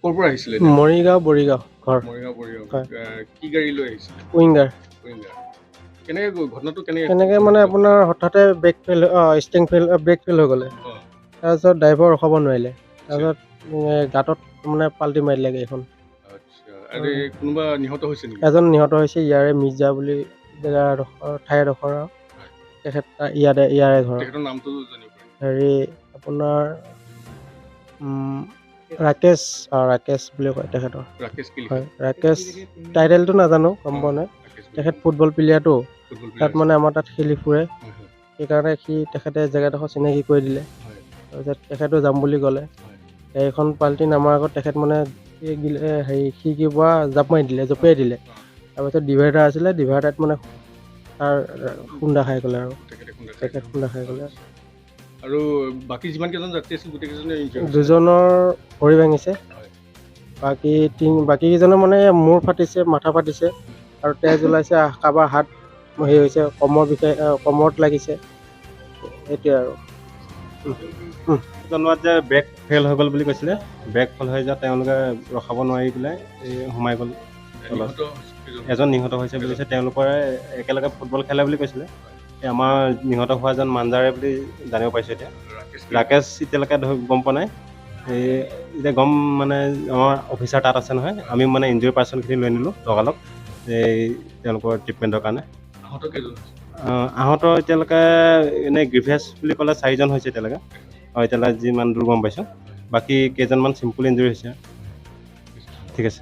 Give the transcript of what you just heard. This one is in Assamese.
ক'ৰ পৰা আহিছিলে? মৰিগাঁও, বৰিগাঁও ঘৰ। মৰিগাঁও, বৰিগাঁও। হয়। কি গাড়ী লৈ আহিছিলে? উইংগাৰ। উইংগাৰ। কেনেকে গ'ল? ঘটনাটো কেনেকে? কেনেকৈ মানে আপোনাৰ হঠাতে brake fail, steering fail, brake fail হৈ গ'লে। তাৰপিছত ড্ৰাইভাৰ ৰখাব নোৱাৰিলে। তাৰপিছত গাঁতত মানে পাল্টি মাৰি দিলে গাড়ীখন। আচ্ছা, আৰু এই কোনোবা নিহত হৈছে নেকি? এজন নিহত হৈছে, ইয়াৰে মিৰ্জা বুলি জেগাডোখৰ, ঠাইডোখৰ আৰু তেখেত ইয়াতে, ইয়াৰে ঘৰ। তেখেতৰ নামটো জানিব পাৰিম? হেৰি আপোনাৰ ৰাকেশ, ৰাকেশ বুলি কয় তেখেতৰ। ৰাকেশ কি? হয়, ৰাকেশ। টাইটেলটো নাজানো, গম পোৱা নাই। ৰাকেশ বুলি। তেখেত ফুটবল প্লেয়াৰটো। ফুটবল তাত প্লেয়াৰ। মানে আমাৰ তাত খেলি ফুৰে। হয় হয় সেইকাৰণে সি তেখেতে জেগাডোখৰ চিনাকি কৰি দিলে। তাৰপিছত তেখেতো যাম বুলি ক'লে। গাড়ীখন পাল্টি নামাৰ আগত তেখেত মানে এই হেৰি খিৰিকীৰ পৰা জাপ মাৰি দিলে, জঁপিয়াই দিলে। তাৰপিছত ডিভাইডাৰ আছিলে, ডিভাইডাৰত মানে তাৰ খুন্দা খাই গ'লে আৰু তেখেতে খুন্দা খাই তেখেত খুন্দা খাই গ'লে। আৰু বাকী যিমান কেইজন যাত্ৰী আছিল, গোটেই কেইজনে injured হৈছে? দুজনৰ ভৰি ভাঙিছে। বাকী কেইজনৰ মানে মূৰ ফাটিছে, মাথা ফাটিছে আৰু তেজ ওলাইছে। কাৰোবাৰ হাত হেৰি হৈছে, কমৰ বিষাই, কমৰত লাগিছে, সেইটোৱে আৰু। জনোৱাত যে ব্ৰেক ফেইল হৈ গ'ল বুলি কৈছিলে। ব্ৰেক ফেইল হৈ যোৱাত তেওঁলোকে ৰখাব নোৱাৰি পেলাই এই সোমাই গ'ল তলত। নিহত হৈছে কেইজন? এজন নিহত হৈছে বুলি কৈছে। তেওঁলোকৰে একেলগে ফুটবল খেলে বুলি কৈছিলে। এই আমাৰ নিহত হোৱাজন মাঞ্জাৰে বুলি জানিব পাৰিছোঁ এতিয়া। ৰাকেশ। ৰাকেশ এতিয়ালৈকে গম পোৱা নাই। এই এতিয়া গম মানে আমাৰ অফিচাৰ তাত আছে নহয়। আমি মানে ইনজুৰি পাৰ্চনখিনি লৈ আনিলোঁ লগালগ এই তেওঁলোকৰ ট্ৰিটমেণ্টৰ কাৰণে। আহত কেইজন হৈছে? আহত এতিয়ালৈকে এনেই গ্ৰিভিয়াছ বুলি ক'লে চাৰিজন হৈছে এতিয়ালৈকে। আৰু এতিয়ালৈকে যিমান দূৰ গম পাইছোঁ, বাকী কেইজনমান চিম্পুল ইঞ্জুৰি হৈছে। ঠিক আছে।